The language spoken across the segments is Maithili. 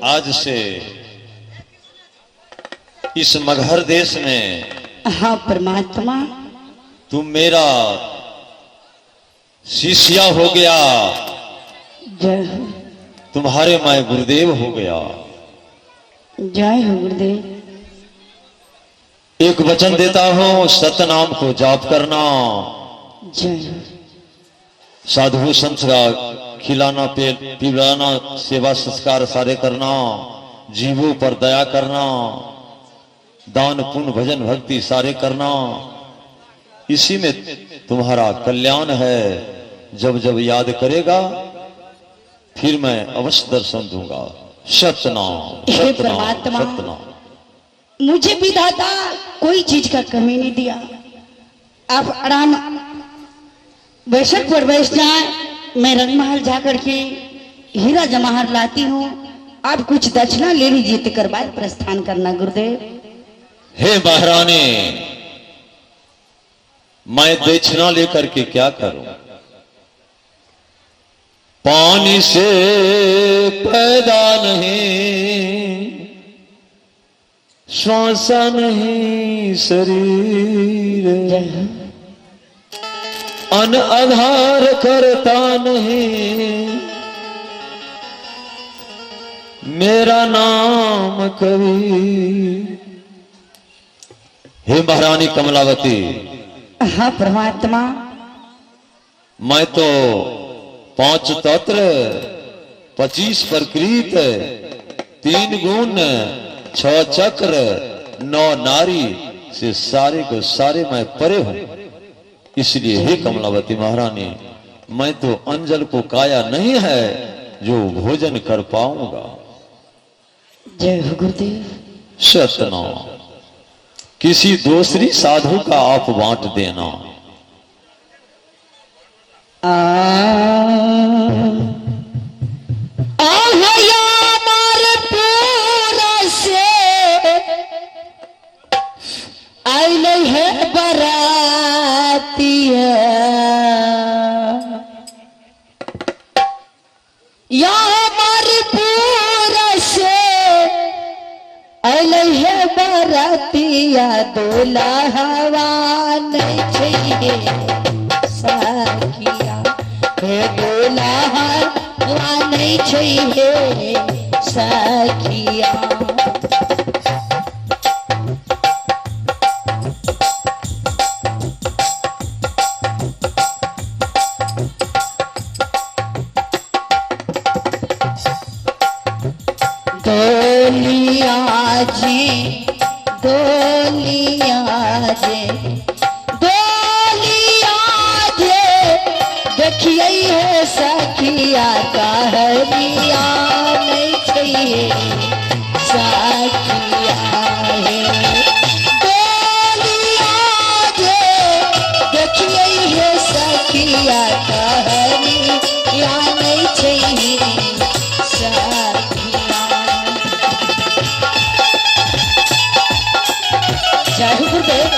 आज से इस मगहर देश में हाँ परमात्मा, तुम मेरा शिष्या हो गया। जय हो। तुम्हारे मैं गुरुदेव हो गया। जय हो गुरुदेव। एक वचन देता हूं, सतनाम को जाप करना, जय हो। साधु संत का खिलाना पिलाना, सेवा संस्कार सारे करना, जीवों पर दया करना, दान पुण्य भजन भक्ति सारे करना, इसी में तुम्हारा कल्याण है। जब जब याद करेगा फिर मैं अवश्य दर्शन दूंगा। सतनाम हे सतनाम परमात्मा। सतनाम। मुझे विधाता कोई चीज का कमी नहीं दिया। आप आराम बैठक पर बैठ जाए, मैं रंगमहल जाकर के हीरा जवाहर लाती हूँ। आप कुछ दक्षिणा ले लीजिए, तेकर बाद प्रस्थान करना गुरुदेव। हे महारानी, मैं दक्षिणा लेकर के क्या करूं? पानी से पैदा नहीं, श्वासा नहीं शरीर, जय हो। अन आधार करता नहीं, मेरा नाम कबीर। हे महारानी कमलावती। हाँ परमात्मा। मैं तो 5 तत्व, 25 प्रकृत, 3 गुण, 6 चक्र, 9 नारी से सारे को सारे मैं परे हूं। इसलिए हे कमलावती महारानी, मैं तो अंजल को काया नहीं है जो भोजन कर पाऊंगा। जय हो गुरुदेव। सतनाम। किसी दूसरी साधु का आप बांट देना। से आइल है बरातिया, या मरपुर से आइल है बरातिया, दुल्हवा नहीं चाहिए सखिया, हे दुल्हवा नहीं चाहिए सखिया। डोलिया जी, डोलिया जे, डोलिया जे, देखिए है सखिया, कहरिया नहीं चाहिए सखिया है। डोलिया जे, देखिए है सखिया, कहरिया नहीं चाहिए सखिया। जय हो गुरुदेव।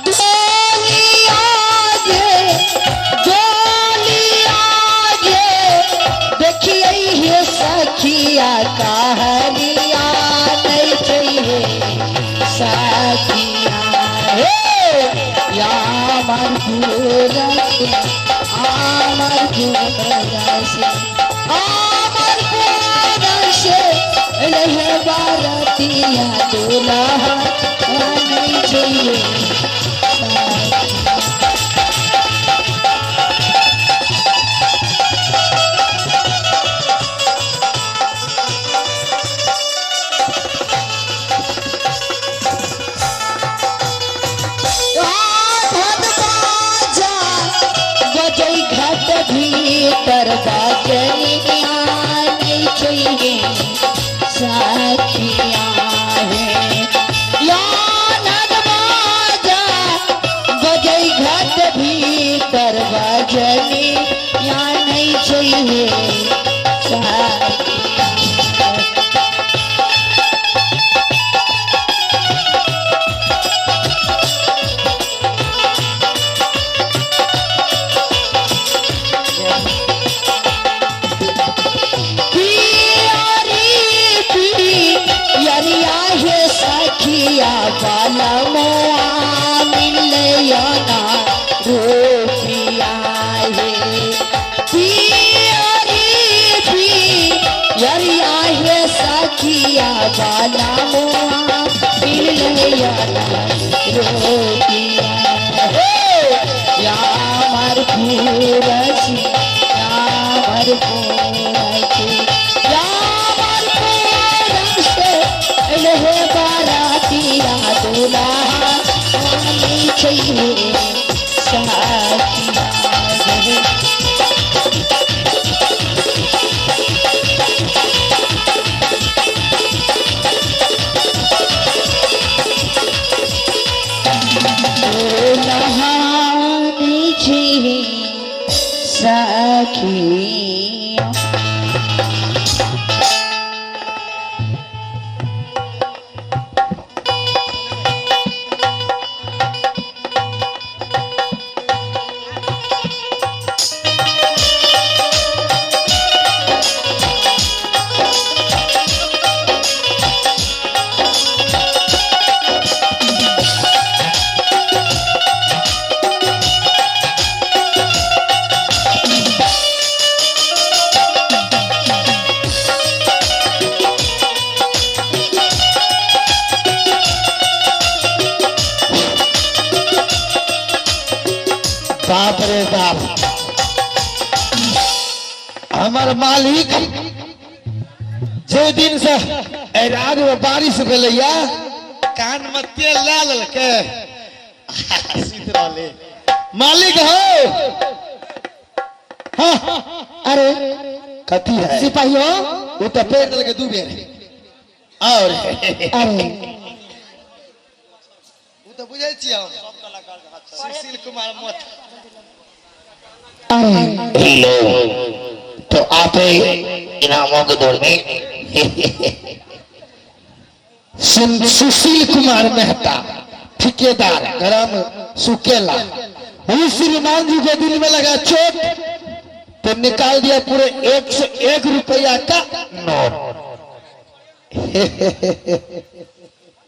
डोलिया जे, डोलिया जे, देखिए हे सखिया, कहरिया नहीं चाहिए सखिया हे। या मरपुर से, आमरपुर से, आमरपुर से रहे बारतिया, दुल्हा नहीं चाहिए सखिया। बाजा बजई घट भीतर, बजनिया नहीं चाहिए सखिया है। या नद बाजा बजई घट भीतर, बजनिया नहीं चाहिए सखिया। ना रुपया हे पियरी पियरिया हे सखिया बाला मुआ पिलैया ना रुपया हे यामर पूरछी यामर पूरछी यामर पूरछे एले बारातिया दुल्हा मानी चाहिए साथिया रे। नहानी छी सखिया। बाप रे बाप, हमर मालिक जे दिन से एहि राज में बारिश भेलैया कान में तेल ला लेलकै, सुति रहले मालिक हो। हाँ, अरे कथी है सिपाहियों, वो तो पेड़ देलकै दू बेर और अरे वो तो बुझै छियै हम सुशील कुमार मोथ। अरे लो तो आप इनामों के दौड़ में सुशील कुमार मेहता ठिकेदार ग्राम सुकेला, वो श्रीमान जी के दिल में लगा चोट तो निकाल दिया पूरे 101 रुपया का नोट।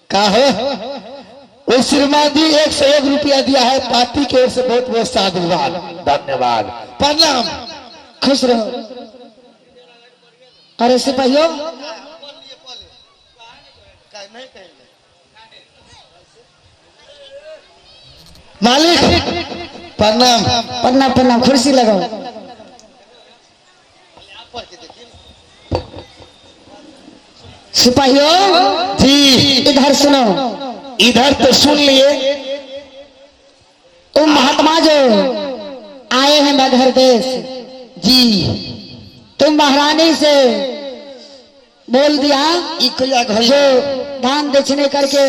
का हो वो श्रीमान जी 101 रुपया दिया है, पार्टी की ओर से बहुत बहुत साधुवाद, धन्यवाद, प्रणाम, खुश रहो। अरे सिपाहियों, मालिक प्रणाम। प्रणाम प्रणाम, कुर्सी लगाओ। सिपाहियों जी इधर सुनो, इधर तो सुन लिए। वो महात्मा जो आए हैं मगहर देश जी, तुम महारानी से बोल दिया ई कहिया घर जो दान दक्षिणे करके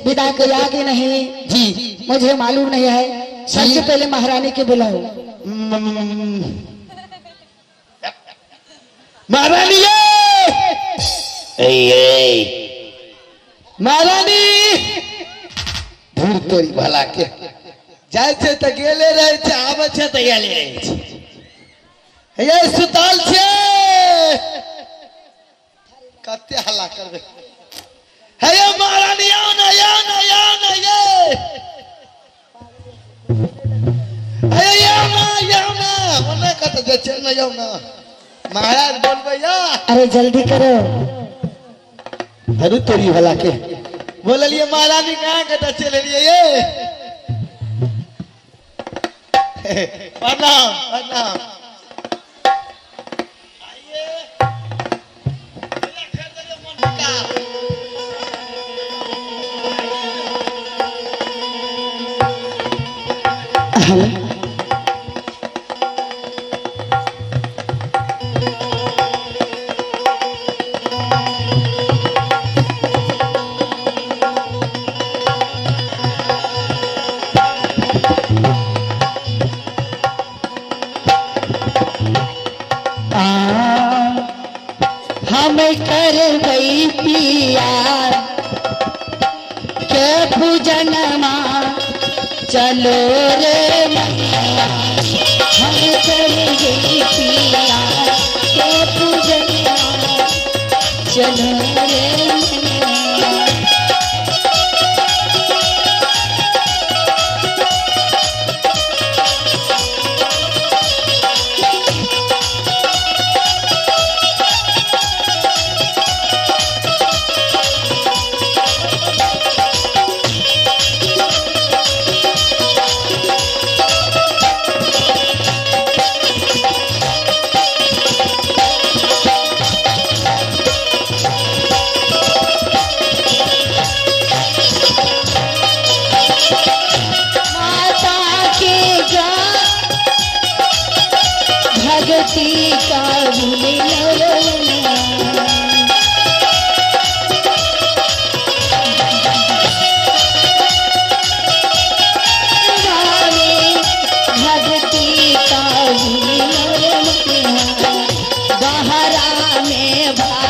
विदा किया कि नहीं जी मुझे मालूम नहीं है। सबसे पहले महारानी के बुलाओ। महारानी ए महारानी धूर तोरी भला के जाइ छै तऽ गेले रहै छै, आबै छै तऽ गेले रहै छै। हे सुतल छै, कते हल्ला करबै। हे यौ महारानी आउ ने, आउ ने, आउ ने, ये हे आउ ने, आउ ने, ओने कतऽ जाइ छै, ने आउ ने महाराज बोलबै या। अरे जल्दी करो। अरे तोरी भला के बोललिए महारानी कहाँ कतऽ चलि एलियै ये। प्रणाम प्रणाम। आइए। हम कर गई पिया के पूजनमा चलो रे मैया, हम कर गई पिया के पूजनमा चलो रे मैया। भाई।